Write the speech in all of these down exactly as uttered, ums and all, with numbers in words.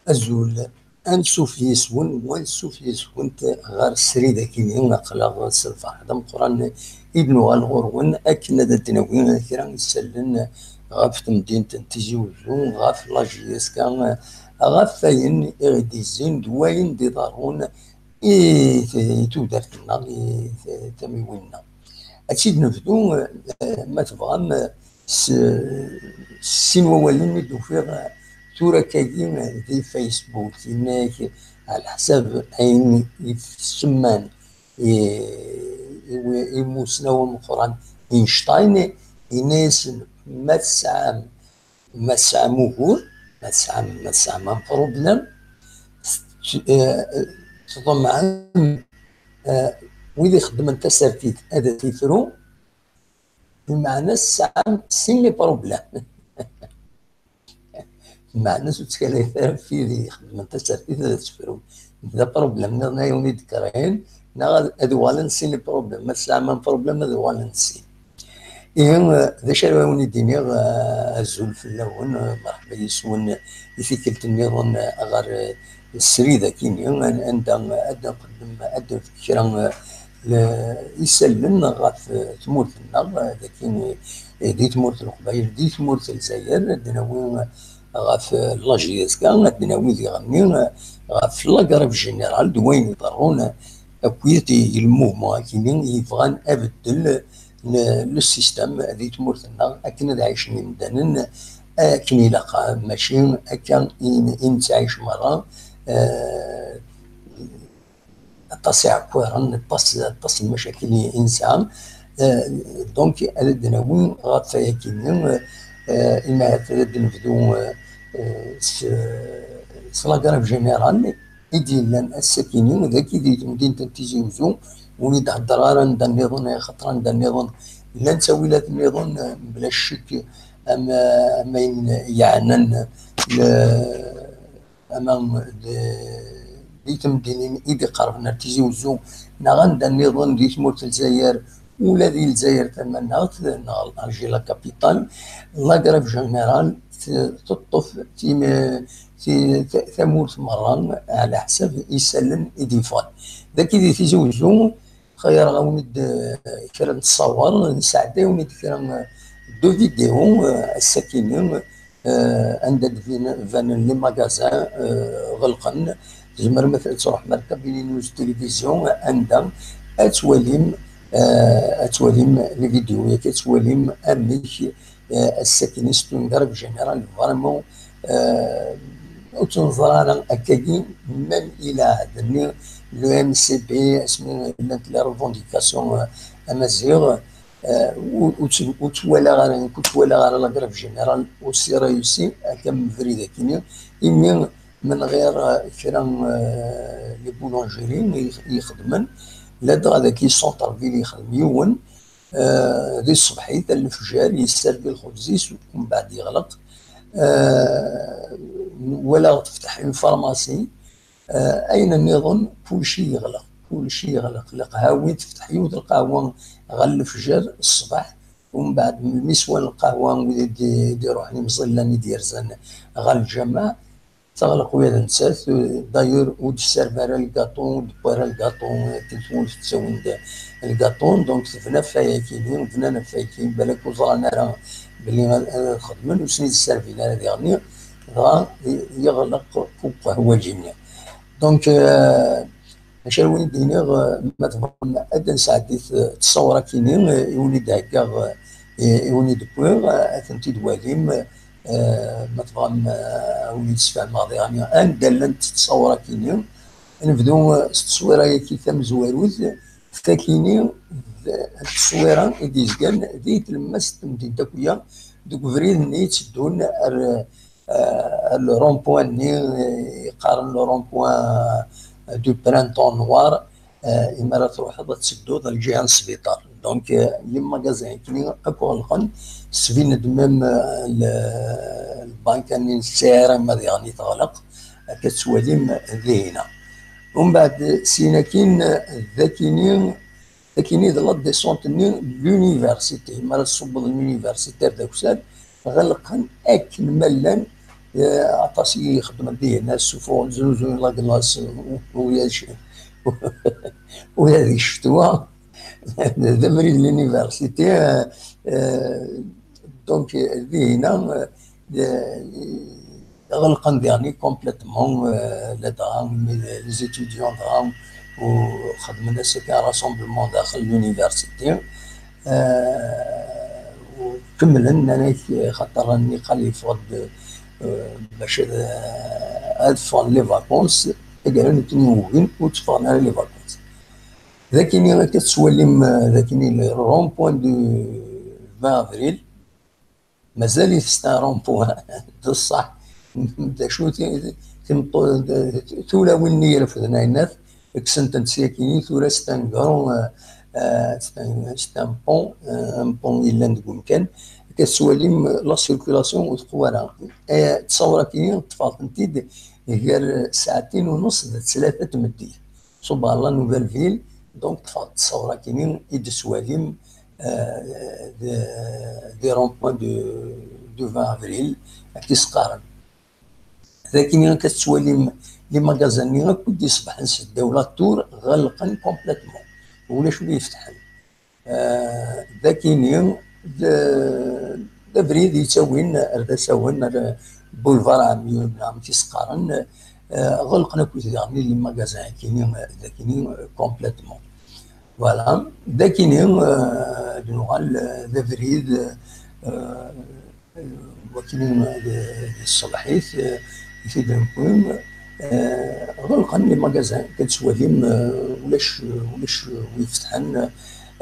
Azul. Ansuf yis-wen, wansuf yis-went ɣer srid akini, aql-aɣ s lferḥ d ameqqran i d-nuɣal ɣur-wen akken ad d-nawi kra n yisallen ɣef temdint n Tizi Uzzu, ɣef la J S K, ɣef wayen i ɣ-d-izzin d wayen d-iḍerrun i t-, i tudert-nneɣ, i t-, tamiwin-nneɣ. Ad tt-id-nebdu, eh, ma tebɣam, s, s sin wawalen i d-ufiɣ, eh, tura akkagi, eh, di Facebook, yenna-yak, ɛla ḥsab ayen i t-semman i, i, i mussnaw ameqqran Einstein, yenna-yasen, ma tesɛam, ma tesɛam ugur, ma tesɛam, ma tesɛam un problème, t-, eh, tḍemɛem, eh, wid ixeddmen tasertit ad t-ifru, Lmeɛna tesɛam sin les problèmes. Lmeɛna ur ttkalayet ara ɣef wid ixeddmen tasertit ad tefrum. D aproblem nniḍen ay wen-id-kkren, neɣ ad, ad uɣalen sin les problèmes. Ma tesɛam un problème, ad uɣalen sin. Ihi, eh, d acu ara wen-id-iniɣ, eh, azul fell-awen, eh, merḥba yes-wen i tikkelt nniḍen, eh, ɣer, eh, srid akini, an-, anda ad nqeddem, ad nefk kra, eh, le-, isallen ɣef, eh, tmurt-nneɣ, eh, dagi, eh, di tmurt n Leqbayel, di tmurt n Lezzayer, ad d-nawi, eh, ɣef, eh, la J S K, ad d-nawi diɣenni, eh, ɣef la grève générale, d wayen iḍerrun, eh, akkit i, i le mouvement akini yebɣan abeddel n, n le système di tmurt-nneɣ, akken ad ɛicen yimdanen akken ilaq, mačči akka i, i nettɛic merra, eh, aṭas iɛekkuren, aṭas, aṭas n lmacakil i, i nesɛa. Eh, donc, ad d-nawi ɣef wayagi-nni, eh, imahat ad d-nebdu, eh, eh, s, s la grève générale i d-yellan ass-akini, dagi di temdint n Tizi Uzzu, ur i d-hedder ara anda nniḍen, axaṭer anda nniḍen llan ttawilat nniḍen, eh, mebla ccek, am, am ayen yeɛnan le-, ama d-, di temdinin i d-iqerben ar Tizi Uzzu, neɣ anda nniḍen di tmurt n Lezzayer, ula di Lezzayer tamaneɣt, neɣ Alger la capitale, la grève générale t-, teṭṭef tim-, ti-, ta-, tamurt merra ɛla ḥsab isallen i d-yeffɣen. Dagi di Tizi Uzzu, xayreɣ-awen-id, eh, kra n ttṣawer, nesɛedday-awen-id kra, eh, deux vidéos, eh, ass-akini, eh, anda d-bin-, banen les magasins, eh, ɣelqen. Tzemrem ad tṛuḥem ar kabini news télévision, anda ad twalim, eh, ad twalim les vidéos-agi, ad twalim amek, eh, ass-akini c'est une grève générale vraiment, eh, ur tt-neẓra ara akkagi, même ila ɛad-nni le M C B, asmi llant les revendications, eh, amaziɣ, eh, ur, ur tt-, ur tt-walaɣ ara, nekk ur tt-walaɣ ara la grève générale aussi réussie akka mebrid akini, imi من غير، آه، كرا، آه، les boulangeries اللي يخدمن، لا دغا ذاك centre ville يخدم يون، آه، ذي الصبحيت الفجار يسرقي الخبزيس ومن بعد يغلق. آه، ولا تفتح une pharmacie، آه، أين نظن كل شيء يغلق، كل شيء يغلق. القهاوي تفتح يوت القهوة غير الفجر الصباح، ومن بعد من المسوان القهوة يدي، يدي يروح لمزلة يدير زن غير الجماعة. Teɣleq ula d nettat, d'ailleurs, ur d-tessarem ara lgaṭu, ur d-tewwi ara lgaṭu, akken tmurt tettawi-d lgaṭu, donc tebna ɣef wayagi-nni, bnan ɣef wayagi, balak ur ẓran ara belli ad, ad xedmen, ur sen-id-sservin ara diɣenni, dɣa yeɣleq uqehwaǧi-nni. Donc, euh, Acu ara wen-id-iniɣ, eh, ma tebɣam ad d-nesɛeddi t-, ttṣawra-kini, eh, i wen-id-heggaɣ, eh, i wen-id-wwiɣ, eh, ad tent-id-walim, eh, ma tebɣam, eh, ad wen-id-sfehmeɣ diɣen anda llant ttṣawra-kini. Ad nebdu, eh, s tteswira-yaki tamezwarut, takini d tteswira i d-yezgan di tlemmast n temdint akk-ya, deg ubrid-nni yetteddun ar, eh, le rond-point-nni, eh, yeqqaren le rond-point du Printemps Noir, eh, imi ara truḥeḍ ad tedduḍ ar lǧiha n sbiṭar. Donc, eh, les magasins-nni akk ɣelqen, sbin-d même, eh, le, lbanka-nni n C R M ad yeɣni teɣleq, akka tettwalim dihin-a. Umbeɛd, syin akkin, d akkin-i, akkin-i d la descente-nni n l'université. Mi ara tṣubbeḍ l'université d akessar, ɣelqen akken ma llan, eh, aṭas i ixeddmen dihin, ssufuɣen, znuzuyen la glace, u, u, u, ula di ccetwa, d abrid l'université, eh, eh, donc, dihin-a, eh, ɣelqen diɣen complètement, euh, ladɣa les étudiants dɣa u xedmen asaka rassemblement daxel l'université. Euh, u kemmlen, nnan-ak, xaṭer nniqal yeffeɣ-d, euh, bac ad, ad ffɣen les vacances, taggara nutni ugin ur tteffɣen ara les vacances. D akkin-i akka tettwalim, euh, d akkin-i le rond-point du vingt avril. Mazal-it c'est un rond-point, d ṣṣeḥ. D acu ti-, timeṭṭu-, tulawin-nni irefden ayennat, kksent-tent syakini, tura c'est un grand, euh, euh, c'est un, c'est un pont, euh, un pont yellan deg umkan. Akka tettwalim, euh, la circulation ur teqwa ara. Eh, ttṣawṛa-kini ṭṭfeɣ-tent-id gar saɛtin u nus d tlata n tmeddit. Ṣubbeɣ ɣer la Nouvelle Ville, donc ṭṭfeɣ-d ttṣawṛa-kini i d-tettwalim, euh, de, des ronds-points de, du vingt avril, akka i s-qqaren. D akkin akka tettwalim les magasins-nni akk i d-iṣebḥen s ddaw la tour, ɣelqen complètement. Ulac wi ifetḥen. Euh, d akkin-i, d, d abrid yettawin ar d asawen, ar boulevard Amiot, neɣ amek i s-qqaren, euh, ɣelqen akk daɣen les magasins akkin-i, d akkin-i, euh, complètement. Voilà, d akkin-i, euh, d nuɣal, euh, d abrid, euh, wakkin d, d ṣṣbeḥ-it, eh, i t-id-newwim, eh, ɣelqen les magasins, akka tettwalim, eh, ulac, ulac wi ifetḥen.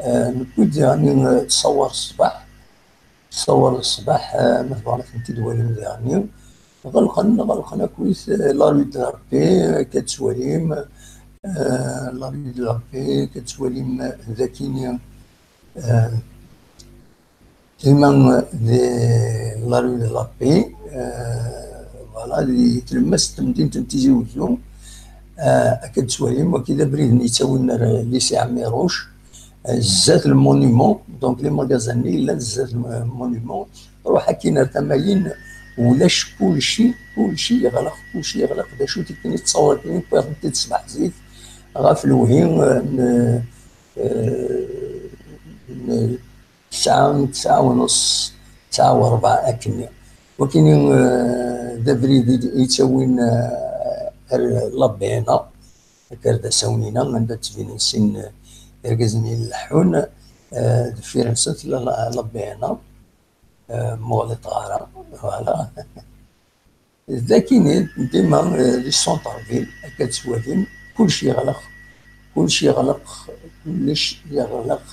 Eh, newwi-d daɣen, eh, ttṣawar ṣṣbeḥ, ttṣawar ṣṣbeḥ, eh, ma tebɣam ad tent-id-twalim daɣen. Ɣelqen, ɣelqen akkit, eh, la rue de la Paix, akka tettwalim, eh, la rue de la Paix, akka tettwalim, eh, d akkin-i, eh, Iman di la rue de la Paix, euh, voilà, di tlemmast n temdint n Tizi Uzzu, euh, akka d-tettwalim, waki d abrid-nni yettawin ar lycée Ɛmiruc, euh, zdat le monument, donc les magasins-nni yellan zdat le monument, ruḥ akkin ar tama-yin, ulac kulci, kulci yeɣleq, kulci yeɣleq, d acu tikkin i tettṣawar akkin, wwiɣ-tent-id ṣṣbeḥ zik, ɣef lewhi, euh, n, euh, n, tesɛa, tesɛa u nus, tesɛa u rebɛa akkenni. Wakini, eh, d abrid i d-, yettawin, eh, ar la Béna, akka ar d asawen-ina, anda ttbinen sin, eh, irgazen i ileḥḥun, eh, deffir-nsen tella la, la Béna, eh, muɣlit ɣara, voilà. D akkin-i dima, eh, di centre-ville, akka tettwalim, kullec yeɣleq, kullec yeɣleq, kullec yeɣleq,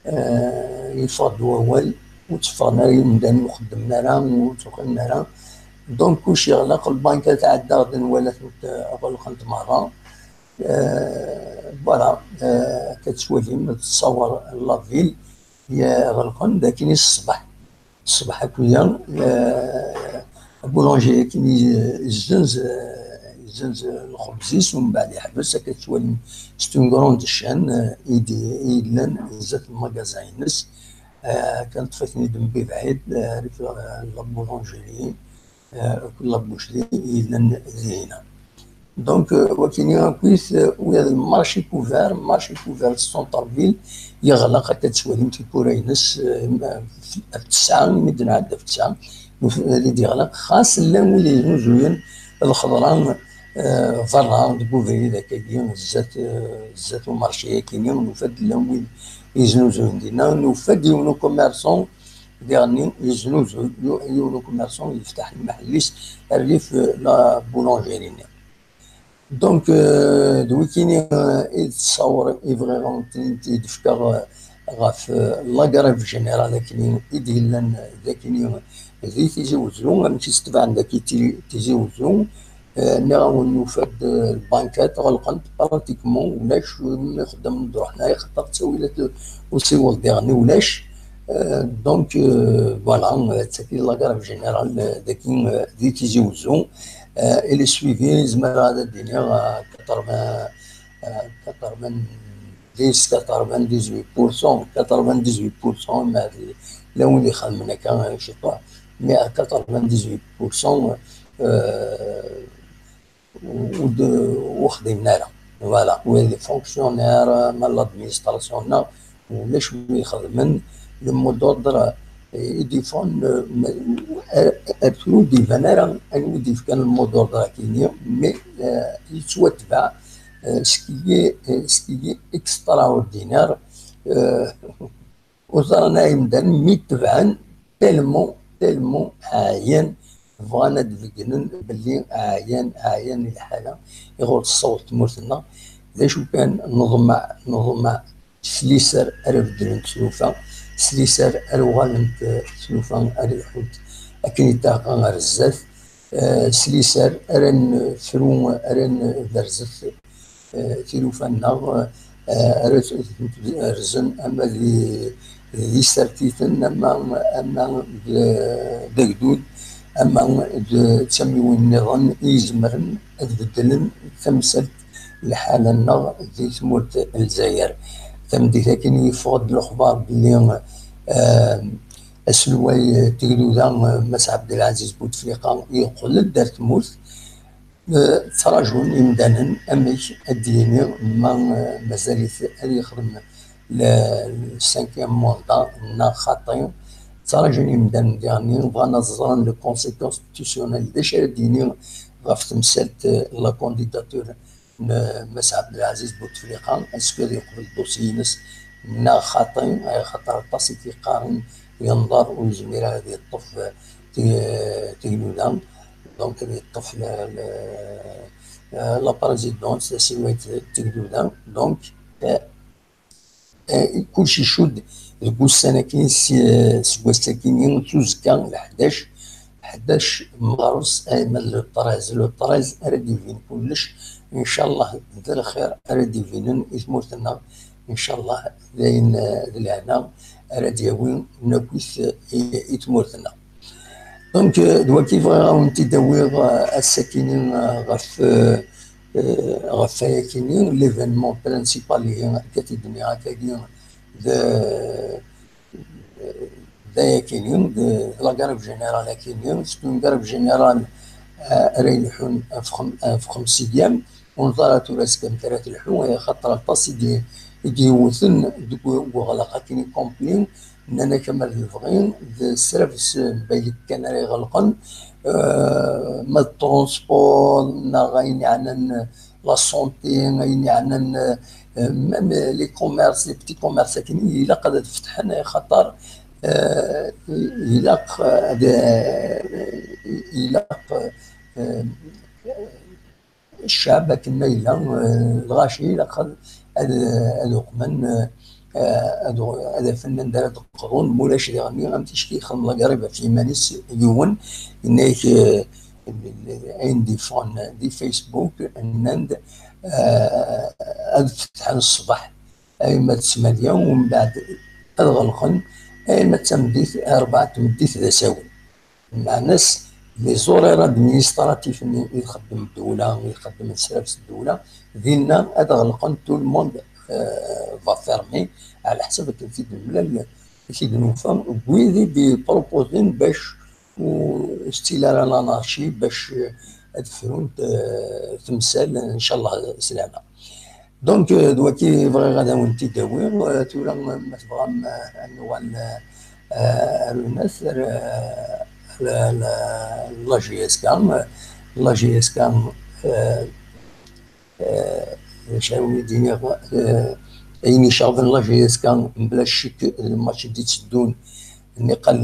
eh, yeffeɣ-d wawal, ur tteffɣen ara yimdanen, ur xeddmen ara, ur ttruḥun ara. Donc, kullec yeɣleq, lbanka tɛedda-ɣ-d, nwala-tent, eh, ɣelqent merra. Eh, voilà, eh, akka tettwalim, tettṣawar la ville, ɣelqen, d akkin-i ṣṣbeḥ. Ṣṣbeḥ akk-ya, eh, abulanje akken i, yezzenz, eh, yezzenz lxebz-is, umbeɛd yeḥbes, akka tettwalim, c'est une grande chaîne, eh, i d-, i yellan zdat lmagazin-ines. Eh, kan ṭṭef-iten-id mebɛid, eh, rif la, la boulangerie, eh, akked la boucherie i yellan dihina. Donc, euh, wakini akkit, euh, ula d le marché couvert, marché couvert s centre-ville, yeɣleq, akka tettwalim tiwwura-ines, euh, ɣef tesɛa, imi d-nɛedda ɣef tesɛa, nuf-, ad yeɣleq, xas llan wid yeznuzuyen lxeḍra, euh, berra deg ubrid akkagi, zdat, euh, zdat umarci-yakini, nufa-d llan wid yeznuzuyen dinna, nufa-d yiwen ucommerçant, diɣenni yeznuzuy, yu-, yiwen ucommerçant yeftaḥ lmaḥell-is rrif, euh, la boulangerie-nni. Donc, euh, d wikini, euh, i d ttṣawṛ i bɣiɣ ad ten-id-fkeɣ, euh, ɣef la grève générale akkenni i d-yellan d akkenni di Tizi Wezzu, amek i s-tebɛen dagi Tizi Wezzu. Nniɣ-awen nufa-d lbankat ɣelqent pratiquement, ulac win ixeddmen d ruḥna, axaṭer ttawilat usiweḍ diɣen ulac. Donc, voilà, d tagi la grève générale dagi di Tizi Wezzu. Et les suivis, zemreɣ ad d-iniɣ quatre-vingts, quatre-vingt-dix, quatre-vingt-dix-huit pour cent, quatre-vingt-dix-huit pour cent, ma d-, la win ixedmen akka ciṭuḥ, mais à quatre-vingt-dix-huit pour cent, ur d-, ur xdimen ara. Voilà, wid d fonctionnaires, ma l'administration-nneɣ, ulac win ixedmen. Le mot d'ordre, ils font, ar tura ur d-iban ara anwa i d-yefkan le mot d'ordre akkenni, mais yettwatbeɛ, ce qui est, ce qui est extraordinaire. Ur ẓran ara yimdanen mi tebɛen, tellement, tellement ɛyan, bɣan ad d-beggnen belli ɛyan, ɛyan i lḥala iɣur tessaweḍ tmurt-nneɣ. D acu kan, neḍmeɛ, neḍmeɛ s liser ara beddlent tlufa, s liser ara uɣalent tlufa ara lḥunt akken i ttaɣen ɣer zdat, s liser ara nefru, ara nberzet tilufa-nneɣ, ara rzen ama d isertiten, ama, ama d agdud, ama d tamiwin nniḍen i izemren ad beddlen tamsalt lḥala-nneɣ di tmurt n Lezzayer. Tameddit-agi yeffeɣ-d lexbar belli aselway n tegduda, Mass Abdelaziz Bouteflika, yeqqel-d ar tmurt. Ttrajun yimdanen amek ad d-yini ma mazal-it ad yexdem le cinquième mandat neɣ xaṭi. Ttrajun yimdanen diɣen bɣan ad ẓren le Conseil constitutionnel d acu ara d-yini ɣef temsalt, la candidature n Mass Abdelaziz Bouteflika, est-ce que ad yeqbel dossier-ines neɣ xaṭi, axaṭer aṭas i t-yeqqaren yenḍer ur yezmir ara ad yeṭṭef tegduda. Donc, ad yeṭṭef la, la, la présidence, taselwayt n tegduda. Donc, kullec icudd deg ussan-agi, seg wass-agi, s uzekka, leḥdac, ḥdac meɣres, ayma d le treize, le treize ara d-ibin kullec, ncallah d lxir ara d-ibinen i tmurt-nneɣ, ncallah d ayen, d lehna ara d-yawi nakit i, i tmurt-nneɣ. Donc, d wagi bɣiɣ ad wen-t-id-awiɣ, ass-akini, ɣef, ɣef wayakini, l'événement principal ihi akka i d-nniɣ akkagi, d, d ayakini, d la grève générale akini, c'est une grève générale ara yelḥun ɣef xemsiya. Ur neẓri ara tura seg amek ara telḥu, axaṭer aṭas i d-, i d-yewwten deg u-, deg uɣlaq akini complet. Nnan-ak ama d lebɣi, d srabes n baylek kan ara iɣelqen, ma d transport, neɣ ayen yeɛnan la santé, ayen yeɛnan, même les commerces, les petits commerces, akken ilaq ad fetḥen, axaṭer ilaq ad, ilaq ccɛeb akken ma yella, lɣaci ilaq ad, ad, ad uqmen, ad, ad afen anda ara d-qḍun, mulac diɣenni am ticki yexdem la grève ɣef yiman-is yiwen, yenna-yak, ayen d-yeffɣen di Facebook, nnan-d ad fetḥen ṣṣbeḥ, ayma d ssmanya, umbeɛd ad ɣelqen, ayma d tameddit, rrebɛa n tmeddit d asawen. Meɛna-s, les horaires administratifs-nni i txeddem ddewla, i txeddem lesrabes n ddewla, dinna ad ɣelqen, tout le monde va fermer, ɛla ḥsab akken t-id-nemlal, t-id-nufa, wid i d-yepropozin bac ur tettili ara l'anarchie, bac ad frunt temsal, ncallah s lehna. Donc, d wagi bɣiɣ ad awen-t-id-awiɣ. Tura, ma tebɣam, ad nuɣal ar unat, ar la J S K. La J S K, d acu ara wen-d-iniɣ, ayen iceɣben la J S K, mebla ccek, d lmatch i d-itteddun, niqal,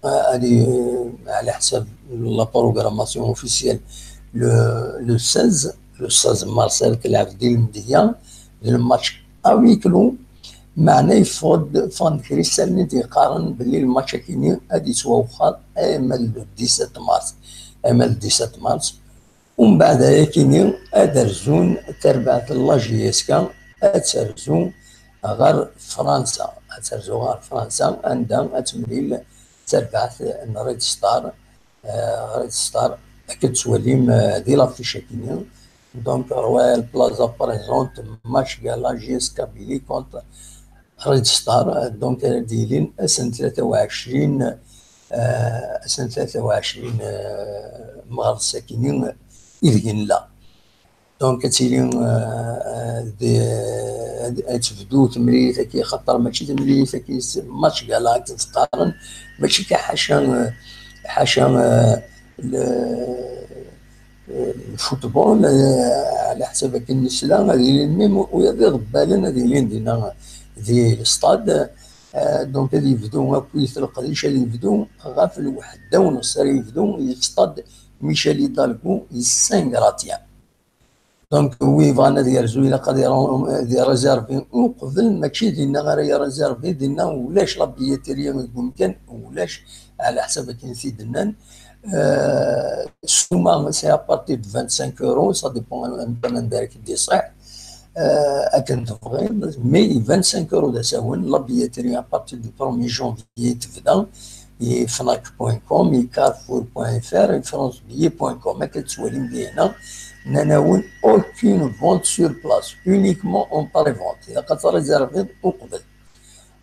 ad, ɛla ḥsab la programmation officielle, le, le seize, le seize mars, ara tleɛb di Lemdeyya, d lmatch à huis clos. Meɛna yeffeɣ-d, ffɣen-d kra isallen i d-yeqqaren belli lmatch-akini ad yettwawexxer ama d le dix-sept mars, ama d le dix-sept mars. Umbeɛd ayakini ad rzun tarbaɛt n la J S K, ad terzu ɣer Fransa, ad terzu ɣer Fransa, anda ad temlil d tarbaɛt n Red Star, euh, Red Star, akken tettwalim, euh, di l'affiche-akini. Donc, Royal Plaza présente match gala J S K Kabylie contre Red Star, euh, donc, ad d-yilin ass n tlata u ɛecrin, euh, ass n tlata u ɛecrin, euh, mɣer ass-akini ideg nella. Donc, ad tili, euh, euh, d-, ad, ad tebdu temlilit-agi, xaṭer mačči d temlilit-agi s match gala akken tt-qqaren, mačči kan ḥaca, euh, ḥaca, euh, le, euh, le football, euh, ɛla ḥsab akken nesla, ad ilin même wiyaḍ iḍebbalen ad ilin dinna di l'stade. Euh, donc, ad yebdu akkit leqdic, ad yebdu ɣef lweḥda u nṣ ara yebdu, yettad Michel Hidalgo, i cinq gratien. Donc, wi yebɣan ad yerzu, ilaq ad iru-, ad iréservi uqbel, mačči dinna ara iréservi, dinna ulac la billetterie deg umkan, ulac, ɛla ḥsab akken i t-id-nnan. Euh, ssuma, c'est à partir de vingt-cinq euros, ça dépend anda ara k-id-iṣiḥ. Euh, akken tebɣiḍ, mais vingt-cinq euros d asawen, la billetterie à partir du premier janvier tebda, i fnac point com, i carrefour point F R, i francebillet point com. Akka tettwalim dihna, nnan-awen aucune vente sur place, uniquement en pré-vente. Ilaq ad tréserviḍ uqbel.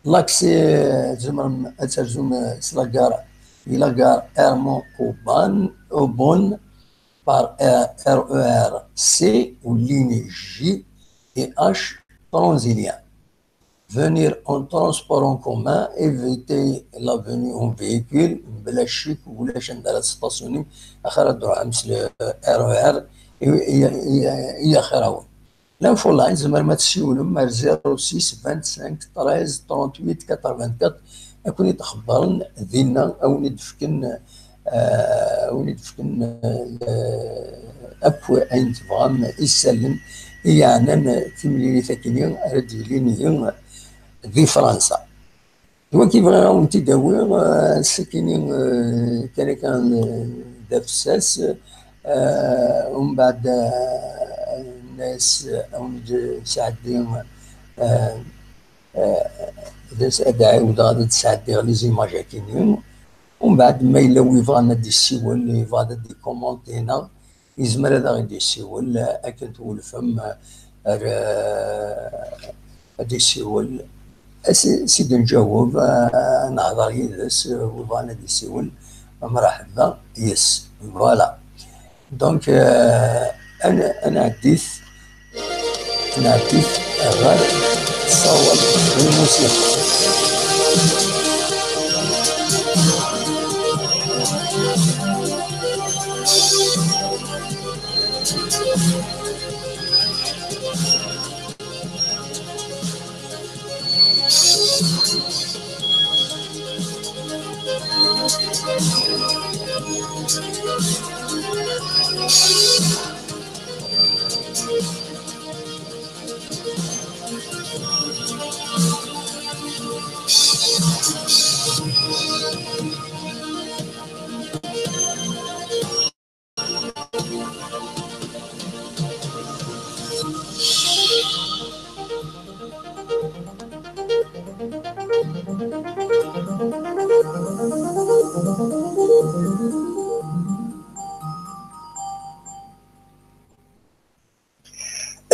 L'accès, euh, tzemrem ad terzum, euh, s la gare, i la gare Hermont Aubonne, Aubonne, par, euh, R E R C ou ligne J et H Transilien. Venir en transport en commun, éviter la venue en véhicule, bla ccek, ulac anda ara testationim, axir ad truḥem s le R E R, i, i, i, i axir-awen. L'infoline, tzemrem ad tessiwlem ar zéro six vingt-cinq treize trente-huit quatre-vingt-quatre, ad ken-id-xebbren dinna, a wen-id-fken, eh, a wen-id-fken, eh, akk ayen tebɣam, isallen i yeɛnan timlilit akkenni ara d-yilin ihi di Fransa. D wagi bɣiɣ ad wen-t-id-awiɣ, eh, sakini, eh, kan akka, eh, d afessas, eh, umbeɛd, eh, nnas, eh, a wen-d-sɛeddi, eh, eh, d as-, ad ɛiwdeɣ ad d-sɛeddiɣ les images akkenni. Umbeɛd ma yella wi yebɣan ad d-issiwel, yebɣa ad d-ikumanti neɣ yezmer ad aɣ-d-yessiwel, eh, akken twulfem, eh, ar, eh, ad d-yessiwel. Ad s-, s-id-nǧaweb, eh, ad nehḍer yid-s, eh, wi bɣan ad d-yessiwel, mraḥba yes. Voilà. Donc, eh, ad n-, ad nɛeddi-t, ad nɛeddi-t ɣer tṣawat n lmusiqa.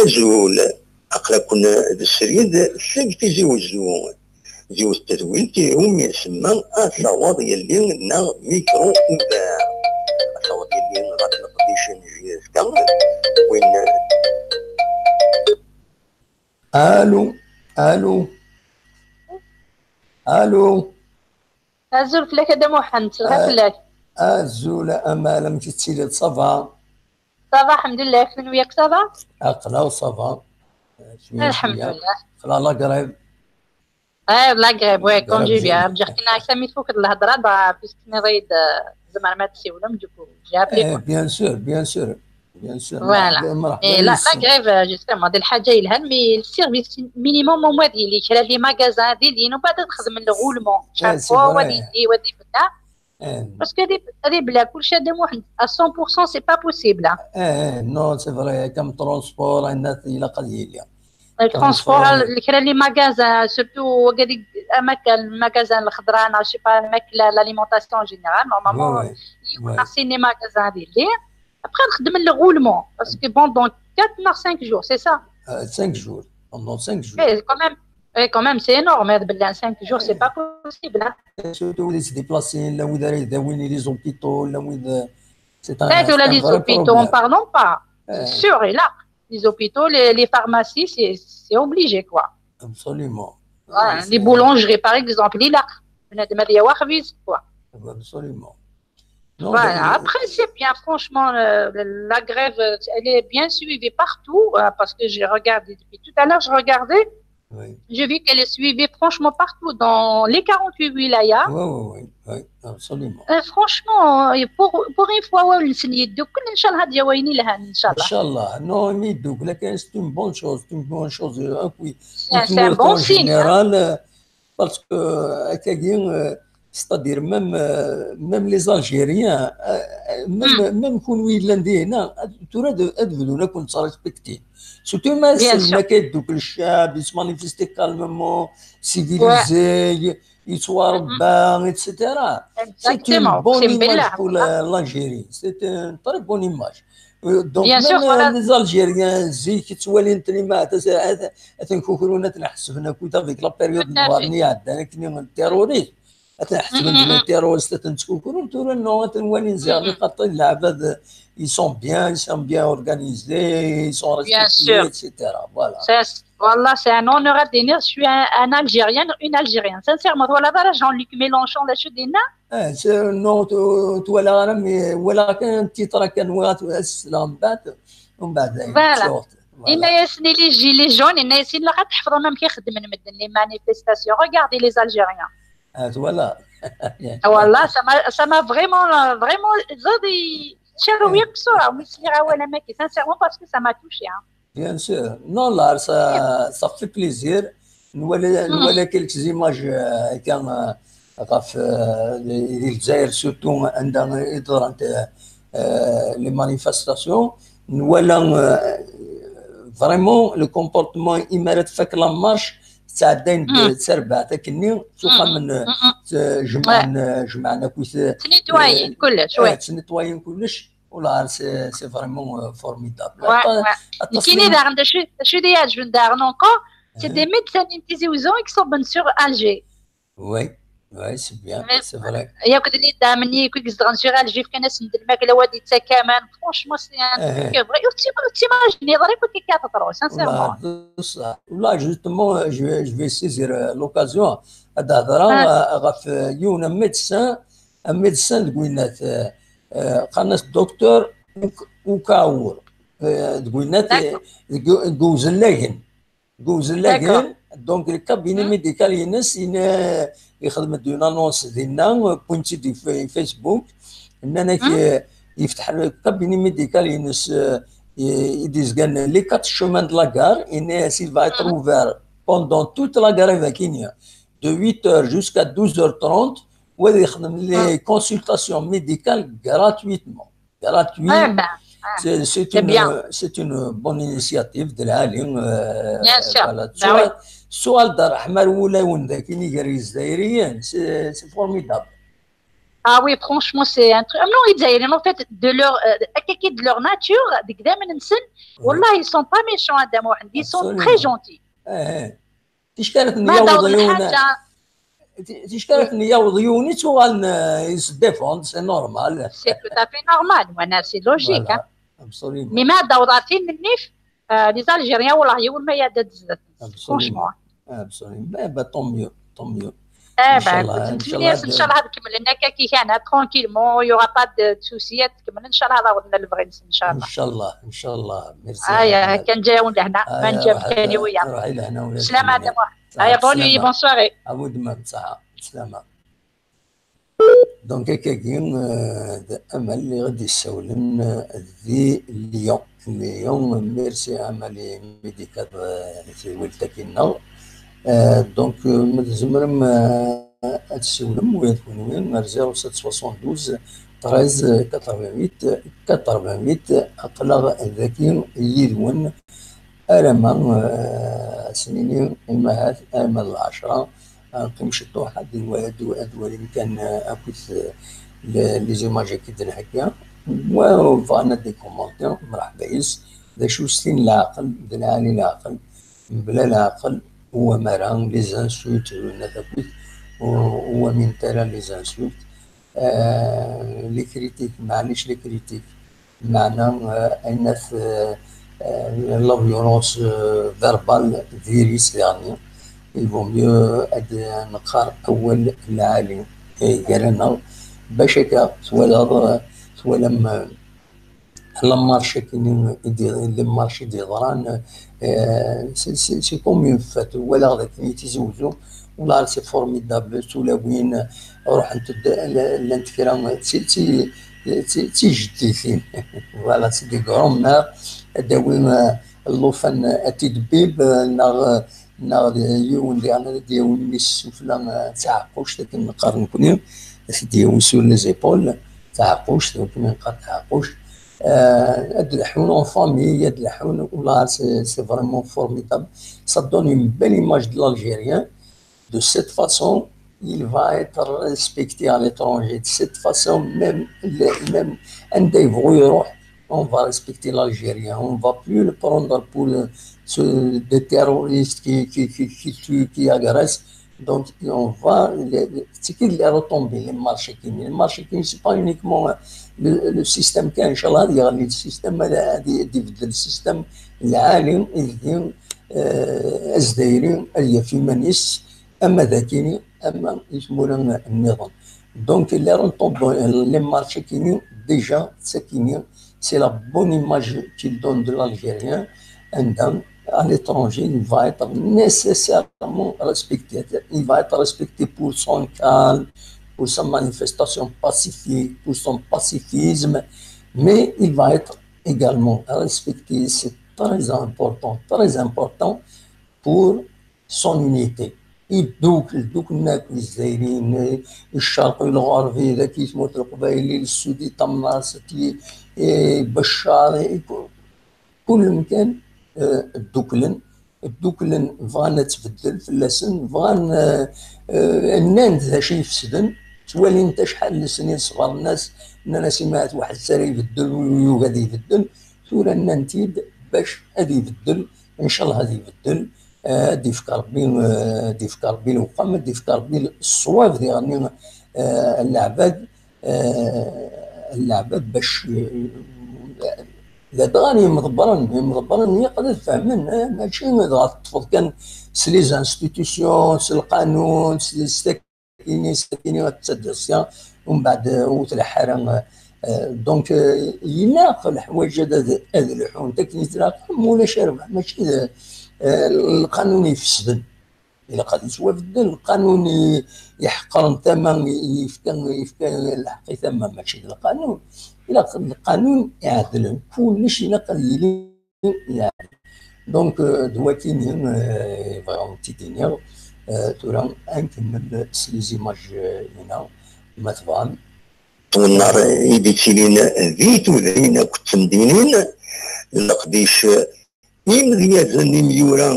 Azul, aql-aken d srid seg Tizi Wezzu. Yiwet n tedwilt iwumi nsemma Ad tawaḍ yelli neɣ mikru udaɛ. Ad tawaḍ yelli ɣer leqdic n J S K, win... Allô, allô, allô. Azul fell-ak a Dda Muḥend, lxir fell-ak. Azul a Amal, amek i tettiliḍ, ça va? Ça va, alḥemdulillah, kenwi yak ça va? Aql-aɣ ça va. Cwiya, cwiya. Alḥemdulillah. Aql-aɣ la grève. Ah, la grève, ouais, congé bien. Ǧǧiɣ-k kan akka mi tfukeḍ lhedra, bah, puisque tenniḍ-iyi-d, euh, tzemrem ad tessiwlem, du coup, j'ai appelé, quoi. Eh, bien sûr, bien sûr. Bien sûr. Voilà. Et la, la grève, euh, justement, d lḥaǧa yelhan, mais le service minimum au moins, il y a les magasins, des lignes, on peut être le roulement. Chaque fois, on dit, on dit, parce que les, les blagues, كل شيء هذا واحد, à cent pour cent, c'est pas possible, hein. Eh, eh, non, c'est vrai, comme transport, il a, il a le transport, les magasins, surtout, le magasin, le خضرة, je sais pas, l'alimentation en général, normalement, il y a des magasins, des lignes. Après, نخدم le roulement. Parce que bon, dans quatre ou cinq jours, c'est ça ? Euh, cinq jours. Pendant cinq jours. Mais quand même, mais quand même c'est énorme. Hein, cinq jours, c'est pas possible. Hein. Surtout les déplacés, là où il y a les hôpitaux, là où il y a... C'est un, c'est un les hôpitaux, en parlant pas. C'est sûr, et là, les hôpitaux, les, les pharmacies, c'est obligé, quoi. Absolument. Voilà, les boulangeries, par exemple, il y a quoi. Absolument. Voilà. Après, c'est bien. Franchement, euh, la grève, euh, elle est bien suivie partout, euh, parce que j'ai regardé depuis tout à l'heure, je regardais. Oui. J'ai vu qu'elle est suivie franchement partout dans les quarante-huit wilayas. Oui, oui, oui, absolument. Euh, franchement, pour, pour une fois, ouais, نسني يدوك كل إن شاء الله هاد يويني لها إن شاء الله. إن شاء الله. Non, mais donc, c'est une bonne chose, c'est une bonne chose. Euh, oui. C'est un bon signe. Général, euh, Parce que, euh, c'est-à-dire, euh, même, euh, même les Algériens, euh, même, hmm. Même quand ils l'ont dit, non, tu aurais de, de, de, de, de respecter. Surtout, mais c'est le mec qui est le chef, il se manifeste calmement, civilisé, il soit urbain, et cetera. C'est une bonne image pour l'Algérie. C'est une très bonne image. Donc, bien sûr, même, voilà. Les Algériens, zik, ttwalin-ten ma atan ḥesben akk avec la période n terrorisme, atan ḥesben les terroristes, atan ttkukrun, tura non, atan walin ziɣ lqaṭin, lɛebad, ils sont bien, ils sont bien organisés, ils sont respectés, et cetera. Voilà. Voilà, c'est un honneur à dire, je suis un, un Algérien, une Algérienne. Sincèrement, voilà, voilà, Jean-Luc Mélenchon, là, je dis, non. Eh, non, tu, tu vois là, mais voilà, un titre, qu'un noir, tu vois, c'est là, en bas, en bas, voilà. Yenna-yasen i les gilets jaunes, yenna-yasen ilaq ad tḥefḍem amek i xeddmen medden, les manifestations. Regardez les Algériens. Ah, voilà. Voilà, ça m'a, ça m'a vraiment, vraiment, ẓid, ttcerwiɣ bṣura mi sliɣ awal am wagi, sincèrement, parce que ça m'a touché, hein. Bien sûr. Non, là, ça, ça fait plaisir. Nous voilà, nous voilà quelques images, euh, quand, euh, ɣef, euh, les, les Jair, surtout, anda i ḍrant, euh, euh, les manifestations. Nous voilà, euh, vraiment, le comportement, il mérite fait que la marche, ça a été de serbat, avec nous, tout comme, euh, جمعنا، جمعنا كويس. Nettoyer, كلش, ouais. Nettoyer, كلش. Voilà, c'est, c'est vraiment, euh, formidable. Ouais, ouais. Nekkini daɣen, d acu, d acu i d-iɛeǧben daɣen encore, c'est des médecins n Tizi Ouzou i iṣubben sur Alger. Oui, oui, c'est bien, c'est vrai. Yakk d les dames-nni i izedɣen sur Alger, fkan-asen-d lmakla, wa d-yettak aman. Franchement, c'est un truc vrai. Ur tt-, ur tt-imaginiḍ ara akk akka teḍru, sincèrement. Là, justement, euh, je vais, je vais saisir, euh, l'occasion ad d-hedreɣ, euh, ɣef, euh, yiwen n médecin, un médecin deg winnat, euh, euh, qqaren-as docteur Uk-, Ukaour, euh, deg winnat, euh, deg, deg uzellagen. Deg uzellagen, donc le cabinet médical-ines, ina, ixdem-d une annonce dinna, euh, wwin-tt-id i Fa-, Facebook, nnan-ak, euh, yefteḥ le cabinet médical-ines, euh, i, i d-izgan les quatre chemins de la gare, yenna-as il va être ouvert pendant toute la grève akkin, de huit heures jusqu'à douze heures trente, u ad ixdem les consultations médicales gratuitement. Gratuit. C'est, c'est une, c'est une bonne initiative de l'Ali. Euh, bien sûr. Voilà. Bah oui. Sual d ṛṛeḥma ar wulawen dagi gar Yizzayriyen, c'est, c'est formidable. Ah oui, franchement, c'est un truc. Ah non, Yizzayriyen, en fait, de leur, euh, de leur nature, deg idammen-nsen, wallah, ils sont pas méchants, a Dda Muḥend, ils sont très gentils. Ticki ara ten-yaweḍ yiwen, ticki ara ten-yaweḍ yiwen, yettuɣalen, euh, ils se défendent, c'est normal. C'est tout à fait normal, voilà, c'est logique, hein. Absolument. Mais ma d-awḍeɣ tin n nnif, euh, les Algériens, wallah, yiwen ma yadda-d zdat-nsen, franchement. Absolument. Eh ben, tant mieux, tant mieux. Eh ben, inchallah, inchallah, ad kemmlen akka kan, tranquillement, il y aura pas de souci, ad kemmlen, inchallah, ad awḍen lebɣi-nsen, inchallah. Inchallah, inchallah. Merci. Aya, kan ǧǧiɣ-awen lehna, ma nǧa kan i wiyaḍ. Slama. Allez, bonne nuit, bonne soirée. À vous demain, salam. Donc, akkagi, euh, d Amal i ɣ-d-yessawlen, euh, di Lyon. Lyon, merci Amal i mi d-ikad, euh, tiwilt-agi-nneɣ. Euh, donc, euh, ma tzemrem, euh, ad tessiwlem, ula d kenwi, ar zéro sept soixante-douze treize quatre-vingt-huit quatre-vingt-huit, aql-aɣ dagi yid-wen. Alamma, euh, ad s-nini, imahat, arma d lɛecṛa, ad neqqim ciṭuḥ, ad nwa-, ad nwa-, ad nwali kan, euh, akkit, euh, le-, les images-agi d-nhegga. Wa bɣan ad d-ikumanti, mreḥba yes. D acu s tin leɛqel, d lɛali leɛqel, mebla leɛqel, u wamara les insultes, nenna-t akkit, u, u wamin tara les insultes. Euh, les critiques, maɛlic les critiques. Meɛna, euh, ayennat, euh, euh, la violence, euh, verbale diri-s daɣen. Il vaut mieux ad neqqar awal lɛali, eh, gar-aneɣ. Bac akka twalaḍ, euh, twalam, euh, la marche-agi i d-, la marche i d-yeḍran, euh, c'est, c'est, c'est comme une fête. Walaɣ dakken i Tizi Uzzu, walaɣ c'est formidable, tulawin, ruḥent-d, la-, llant kra d ti-, ti-, d ti-, d tijdidin. Voilà, c'est des grands-mères, ad d-awin, euh, llufan, euh, ad t-id-bib, euh, neɣ, euh, neɣ d yiwen diɣen ad d-yawi mmi-s sufella, euh, d taɛeqquct, akken neqqar nekkni, ad t-id-yawi sur les épaules, taɛeqquct, akken neqqar taɛeqquct. Euh, ad d-leḥḥun en famille, ad d-leḥḥun, walaɣ, c'est, c'est vraiment formidable. Ça donne une belle image de l'Algérien. De cette façon, il va être respecté à l'étranger. De cette façon, même, le-, même anda yebɣu iruḥ, on va respecter l'Algérien. On va plus le prendre pour le, ce, des terroristes qui, qui, qui, qui tuent, qui agressent. Donc, on va, le, le, c'est que les retombées, les marches qui, les marches qui, c'est pas uniquement, euh, le, le système qui, Inch'Allah, il y a le système, euh, des, des, des systèmes, العالي, euh, الجزائري, il y a في مانيس, ama d akini, ama i tmura nniḍen. Donc, les retombées, les marches-agi, déjà, c'est kini, c'est la bonne image qu'il donne de l'Algérien. And then, à l'étranger, il va être nécessairement respecté. Il va être respecté pour son calme, pour sa manifestation pacifique, pour son pacifisme, mais il va être également respecté. C'est très important, très important pour son unité. Yeddukel, dduklen akk Izzayriyen, i Ccerq, i Lɣerb, i daki tmurt n Leqbayel, i Lsud, i Tamnaṣt, i, i Beccar, i ku-, kul lemkan, eh, dduklen, dduklen, bɣan ad tbeddel fell-asen, bɣan, eh, eh, nnan-d d acu ifesden, ttwalin-t acḥal n snin, ṣebren-as, nnan-as: "Imahat waḥed ara ibeddel, ur yugi ad ibeddel." Tura nnan-t-id bac ad ibeddel, ncallah ad ibeddel, eh, ad d-ifk Rebbi, eh, ad d-ifk Rebbi lewqam, ad d-ifk Rebbi ṣṣwab diɣen, eh, leɛbad, eh, leɛbad bac, eh, ladɣa n yimḍebbren, imḍebbren ilaq ad fehmen, eh, mačči dɣa teṭṭfeḍ kan s les institutions, s lqanun, s, s ini, s ini ad tadda sya, umbeɛd, eh, ur tleḥḥ ara, eh, donc, eh, ilaq leḥwayeǧ ad, ad, ad lḥunt akken i tlaq, ma ulac rrbeḥ, mačči d, eh, lqanun ifesden. Ilaq ad yettwabeddel lqanun i, iḥeqren tama, i, yefka, yefka lḥeqq i tama, mačči d lqanun. Ilaq lqanun iɛedlen, kullec ilaq ad yili. Donc, euh, d wakini, euh, bɣiɣ ad tt-id-iniɣ. Euh, tura, ad nkemmel s les images, euh, ina, ma tebɣam. Wennar i d-ittilin di tudrin akked temdinin, leqdic, imedyazen, imyura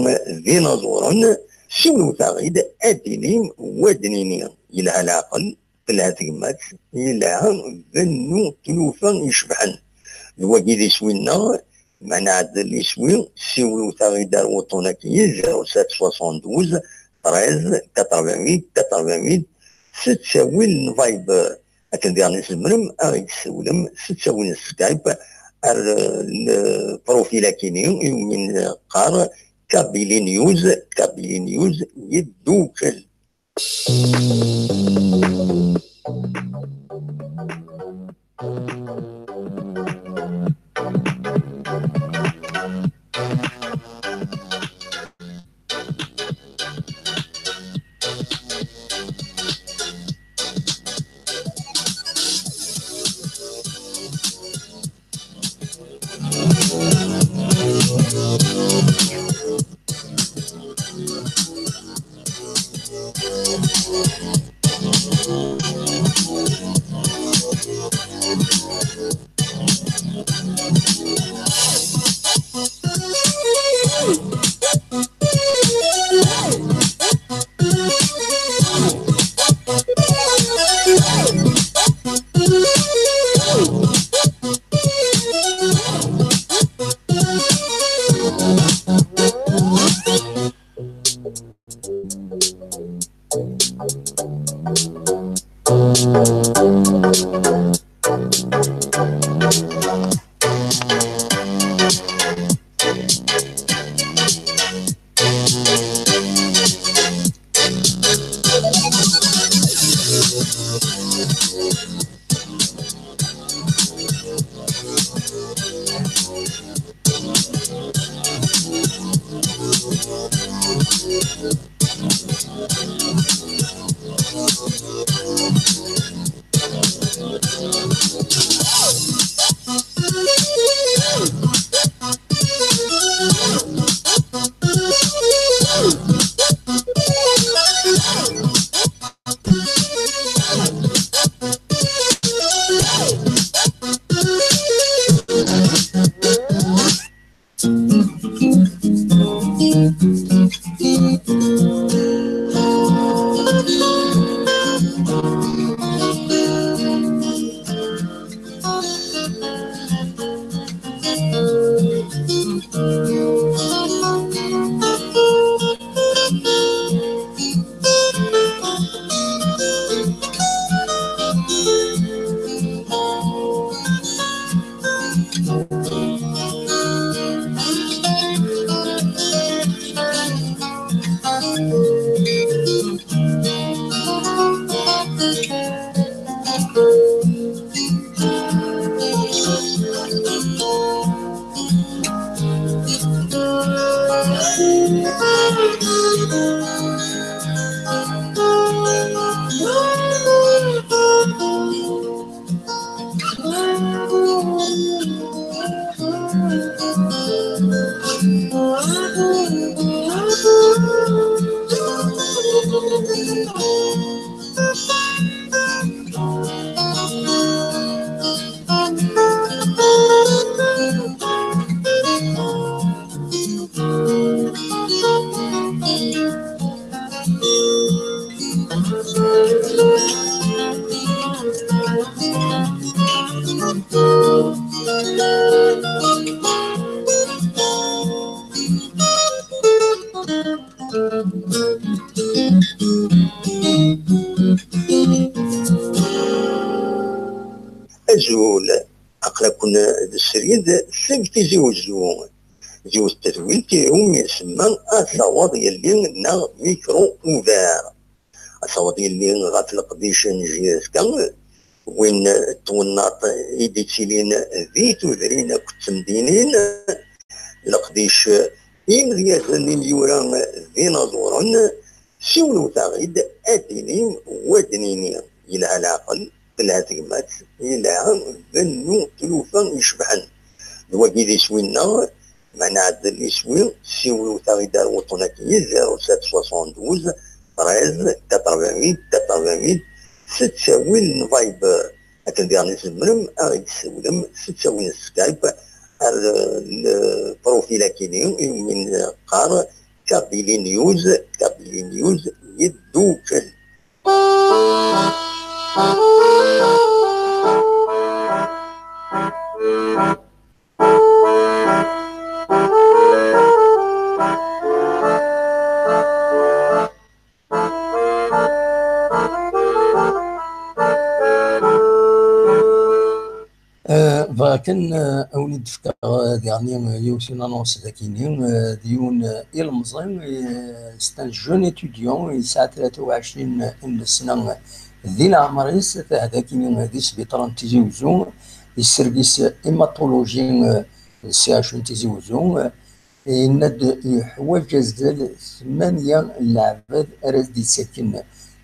d inaẓuren, siwlewt-aɣ-id ad d-inim, wa d-nini, yelha leɛqel, telha tegmat, yelha bennu tlufa icebḥen. D wagi d iswi-nneɣ, ma nɛeddel iswi, siwlewt-aɣ-id ar wuṭṭun-agi, zéro sept soixante-douze treize quatre-vingt-huit quatre-vingt-huit, s ttawil n Viber. Akken diɣen tzemrem ad ɣ-d-tessiwlem s ttawil n Skype ar, eh, lprofil-agi-nni iwumi neqqar Kabylie News, Kabylie News yeddukel. Azul, aql-aken d srid seg Tizi Uzzu. Yiwet n tedwilt iwumi isemma Asawaḍ Yelli neɣ Micro Ouvert. Asawaḍ Yelli ɣef leqdic n JSK, win n twennaḍt i d-ittilin di tudrin akked temdinin, leqdic imedyazen, imyura d inaẓuren, siwlewt-aɣ-id ad d-inim u ad d-nini: yelha leɛqel, telha tegmat, yelha bennu tlufa icebḥen. D wagi d iswi-nneɣ, ma nɛeddel iswi, siwlewt-aɣ-id ar wuṭṭun-agi: zéro sept soixante-douze treize quatre-vingt-huit quatre-vingt-huit, s ttawil n Viber. Akken diɣen i tzemrem ad ɣ-d-tessiwlem s ttawil n Skype ar, eh, lprofil-agi-ni iwumi neqqar Kabylie News, Kabylie News yeddukel. Eh, bɣiɣ kan, eh, ad wen-id-fkeɣ, eh, diɣen, eh, yiwet une annonce dagi-ni, eh, d yiwen, eh, ilemẓi, eh, c'est un jeune étudiant, yesɛa tlata u ɛecrin n sna di leɛmer-is, atan dagi-ni di sbiṭar n Tizi Uzzu, yessergis hématologie, eh, C H U n Tizi Uzzu, eh, Yenna-d yeḥwaǧ azal tmanya n leɛbad ara s-d-yettaken,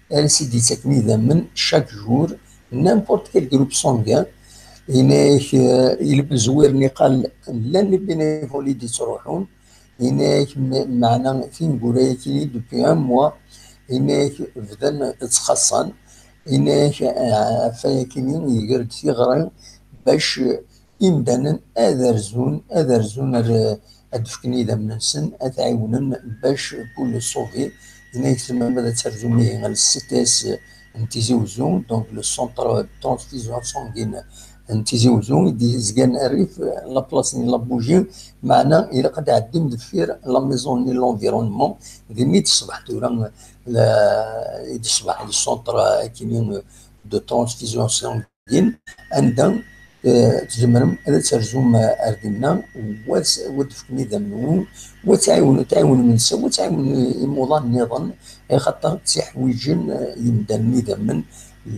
ara s-id-yettaken idammen chaque jour, n'importe quel groupe sanguin. Yenna-yak, eh, ilbez wir niqal, llan les bénévoles i d-yettruḥun. Yenna-yak me-, meɛna tineggura-yakini depuis un mois, yenna-yak bdan ttxaṣṣan. Yenna-yak, eh, ɣef wayakini iger-d tiɣri bac imdanen ad rzun, ad rzun ar, ad d-fken idammen-nsen, ad t-ɛiwnen bac pour le sauver. Yenna-yak tzemrem ad terzum ihi ar le C T S n Tizi Uzzu, donc le centre de transfusion sanguine n Tizi Uzzu, i d-yezgan rrif la place-nni n la bougie, meɛna ilaq ad tɛeddim deffir la maison-nni n l'environnement, dinna i d-teṣbeḥ tura, la, i d-teṣbeḥ le centre, eh, akini, eh, de transfusion sanguine. Din, anda, eh, tzemrem ad terzum, eh, ar dinna, wa s-, wa d-tefkem idammen-nwen, wa tɛiwen-, tɛiwnem nsa, wa tɛiwnem imuḍan nniḍen, axaṭer ttiḥwiǧen, eh, yimdanen idammen,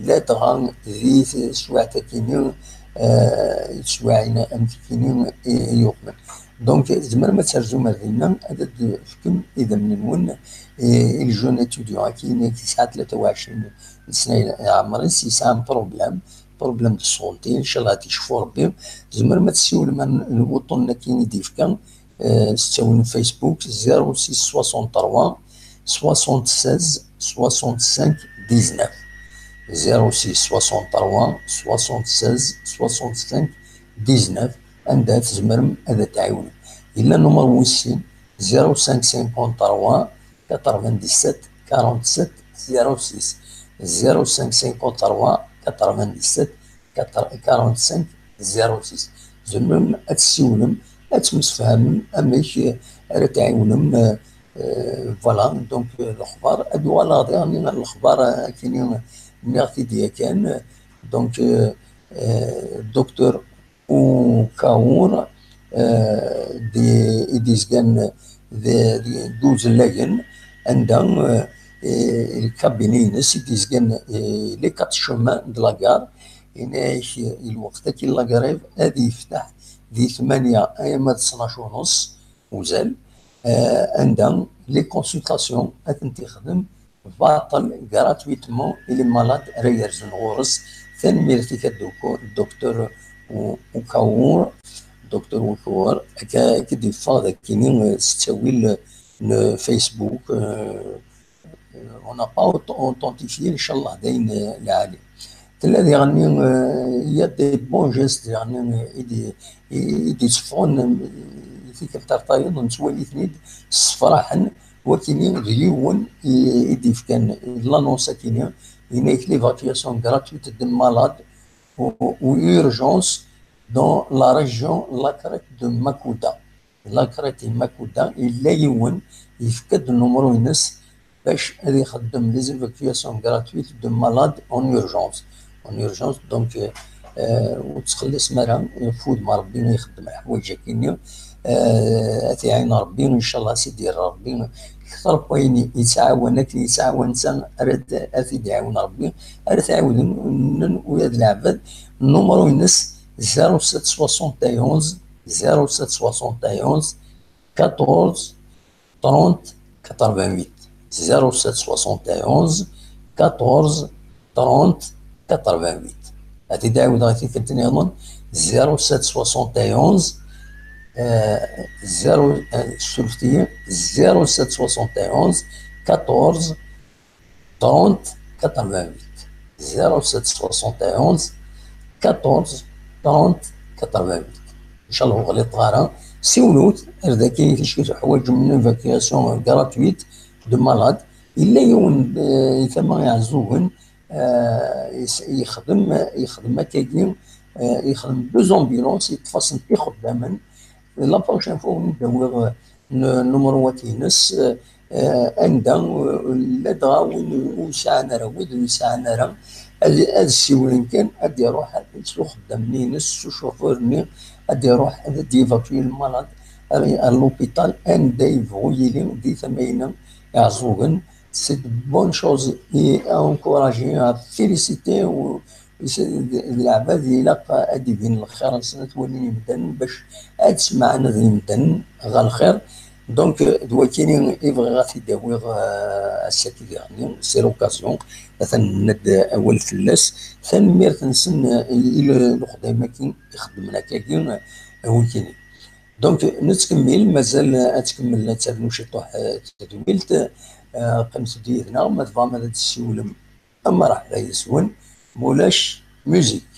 ladɣa di teswiɛt-akini, eh, teswiɛin am tikini i, i yuqmen. Donc, tzemrem ad terzum ar dinna, ad d-tefkem idammen-nwen i, i le jeune étudiant-agi, yesɛa tlata u ɛecrin n sna i ɛemṛ-is, yesɛa un problème, problème de santé, ncallah ad t-yecfu Rebbi. Tzemrem ad tessiwlem ar lbuṭun-agi i d-yefka, eh, s ttawil n Facebook, zéro six soixante-trois soixante-seize soixante-cinq dix-neuf. Zéro six soixante-trois soixante-seize soixante-cinq dix-neuf. Anda tzemrem ad tɛiwnem. Yella numru wis sin, zéro cinq cinquante-trois quatre-vingt-dix-sept quarante-sept zéro six. Zéro cinq cinquante-trois quatre-vingt-dix-sept quarante-cinq zéro six. Tzemrem ad tessiwlem, ad temsefhamem amek ara tɛiwnem, euh, euh, voilà, donc, euh, lexbar, ad uɣaleɣ diɣen ɣer lexbar, euh, akini nniɣ-t-id yakan, donc, euh, euh, docteur Ukaur, euh, di, i d-izgan d, d, d uzellagen, anda, euh, eh, lkabini-ines i d-izgan, eh, les quatre chemins de la gare, yenna-ak, eh, lweqt-agi n la grève ad yefteḥ di tmanya arma d tnac u nneṣ uzal, eh, anda les consultations ad tent-ixdem baṭel, gratuitement, i les malades ara yerzen ɣur-s. Tanemmirt-ik a Doko-, docteur U-, Ukaur, docteur Ukaur, akka, akka d-yeffeɣ d akini, eh, s ttawil, eh, n Facebook, eh, on n'a pas auth-, authentifié, ncallah, d ayen, eh, lɛali. Tella diɣenni, eh, il y a des bons gestes, diɣenni, eh, i d-, i, i d-itteffɣen, eh, i tikkelt ar tayeḍ, nettwali-ten-id, ssefraḥen, wakini d yiwen i, i d-ifkan l'annonce akini, yenna-ak l'évacuation gratuite de malades ou, ou urgence dans la région, la crête de Makuda. La crête de Makuda, yella yiwen, yefka-d nnumru-ines, bac ad ixeddem les évacuations gratuites de malades en urgence. En urgence, donc, euh, euh, ur ttxellisem ara, ɣef wudem n Rebbi i ixeddem leḥwayeǧ-agi-nni. Euh, ad t-iɛin Rebbi, ncallah, ad s-id-yerr Rebbi kter n wayen yettɛawan, akken yettɛawan netta, ara t-, ad t-id-iɛiwen Rebbi, ara t-ɛiwden ula d leɛbad. Nnumru-ines, zéro sept soixante et onze, zéro sept soixante et onze, quatorze, trente, quatre-vingt-huit. Zéro sept soixante et onze, quatorze, trente, quatre-vingt-huit. Ad t-id-ɛiwdeɣ i tikkelt nniḍen, zéro sept soixante et onze, euh, zéro, euh, surfet-iyi, zéro sept soixante et onze, quatorze, trente, quatre-vingt-huit. Zéro sept soixante et onze, quatorze, trente, quatre-vingt-huit. Ncallah ur ɣliṭeɣ ara. Siwlet ar daki, ticki teḥwaǧem une évacuation gratuite de malades. Yella yiwen, eh, i tama Iɛeẓẓugen, eh, yes-, yexdem, yexdem akkagi, eh, yexdem deux ambulances, yeṭṭef-asen ixeddamen. La prochaine fois, ur d-awiɣ, eh, n-, nnumru-ines, eh, eh, anda, eh, ladɣa win ur sɛan ara, wid ur sɛan ara, ad, ad ssiwlen kan, ad iruḥ s uxeddam-nni-ines, s ucufur-nni, ad iruḥ ad d-yevakyu lmalad ar, ar l'hôpital, anda yebɣu yili, di tama-ines Iɛeẓẓugen. C'est de bonnes choses et à encourager, à féliciter, ou, c'est de, de leɛbad ilaq ad d-ibin lxir-nsen, ad t-walin imdanen, bac ad smeɛnen d imdanen ɣer lxir. Donc, d wakini i bɣiɣ ad t-id-awiɣ, euh, ass-agi diɣenni, c'est l'occasion, atan nenna-d awal fell-as. Tanemmirt-nsen, euh, i, i le-, lexdayem-agi ixeddmen akkagi, euh, wikini. Donc, nettkemmil, mazal ad tkemmel, ad ternu ciṭuḥ, euh, tedwilt, euh, qqimet-d yid-neɣ, ma tebɣam ad d-tessiwlem, mreḥba yes-wen, mulac musique.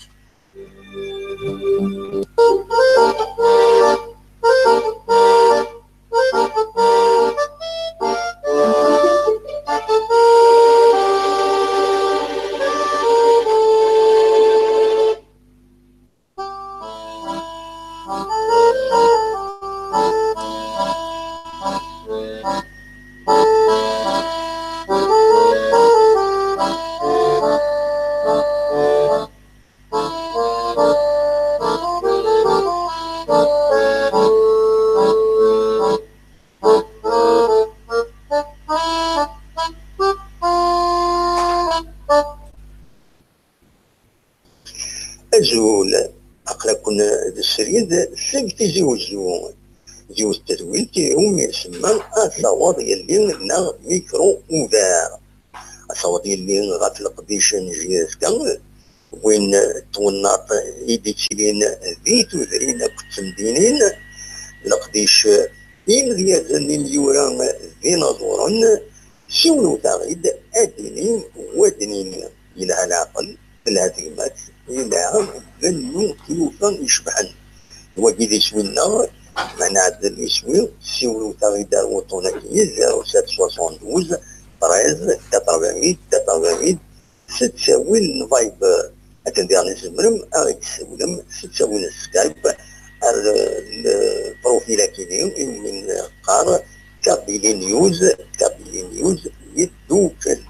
Azul, aql-aken d srid seg Tizi Wezzu. d yiwet n tedwilt iwumi nsemma asawaḍ yelli neɣ micro ouvert. Asawaḍ yelli ɣef leqdic n J S K, win n twennaḍt i d-ittilin di tudrin akked temdinin, leqdic imedyazen, imyura d inaẓuren, siwlewt-aɣ-id ad d-inim, wa d-nini, yelha leɛqel, telha tegmat, yelha bennu tlufa icebḥen. D wagi d iswi-nneɣ, ma nɛeddel iswi, siwlewt-aɣ-id ar wuṭṭun-agi, zéro sept soixante-douze treize quatre-vingt-huit quatre-vingt-huit, s ttawil n Viber. Akken diɣen tzemrem ad ɣ-d-tessiwlem s ttawil n Skype ar le profil akini iwumi neqqar Kabylie News, Kabylie News yeddukel.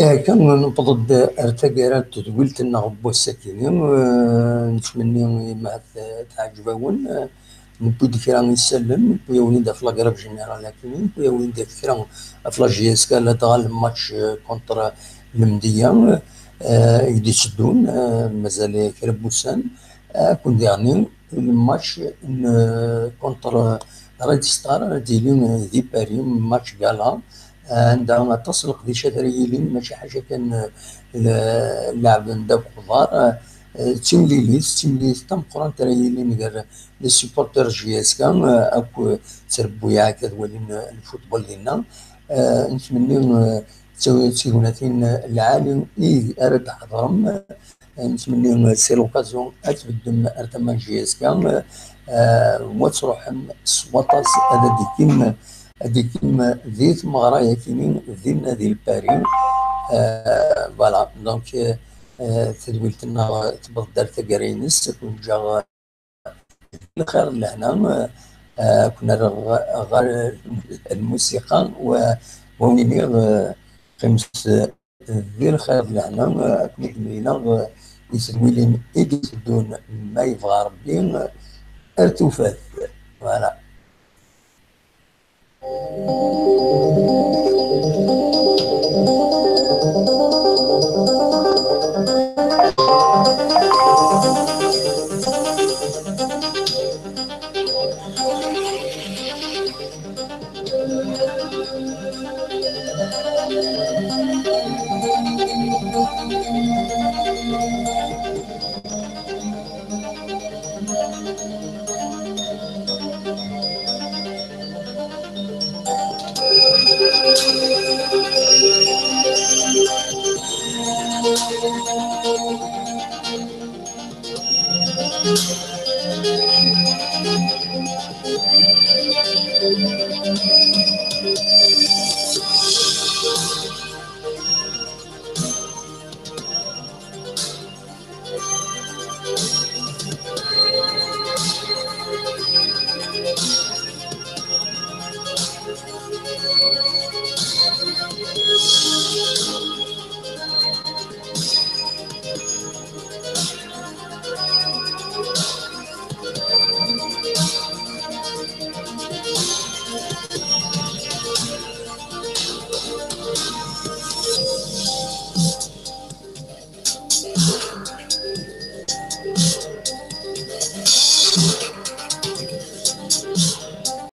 Akka, newweḍ-d ar taggara n tedwilt-nneɣ n wass-akini. Eh, nettmenni imahat, eh, teɛǧeb-awen. Eh, newwi-d kra n yisallen, newwi-awen-id ɣef la grève générale akini, newwi-awen-id kra ɣef la J S K, ladɣa le match, eh, contre Lemdeyya, eh, i d-itteddun, eh, mazal kra n wussan. Akk diɣen le match n, contre Red Star ara d-yili di Paris, match gala, anda aṭas n leqdicat ara yilin, mačči ḥaca kan, eh, le-, leɛben ddabex uḍar, eh, d timlilit, d timlilit tameqqrant ara yilin gar les supporters J S K, eh, akk trebbuyaɛ akka ad walin, eh, lfutbol dinna. Eh, nettmenni, eh, d tignatin lɛali i ara d-tḥeḍrem. Nettmenni c'est l'occasion ad tbeddem ar tama n J S K, euh, wa tṛuḥem s waṭas ad d-ikim, ad d-ikim di tmeɣra yakini dinna di Lpari. Euh, voilà, donc, euh, tadwilt-nneɣ tewweḍ-d ar taggara-ines, ad ken-ǧǧeɣ lxir d lehna, euh, ad ken-rreɣ ɣer lmusiqa, wa, wa wen-iniɣ, euh, qqimet di lxir d lehna, akken i d-mlileɣ, i tedwilin i d-iteddun, ma yebɣa Rebbi, ar tufat. Voilà.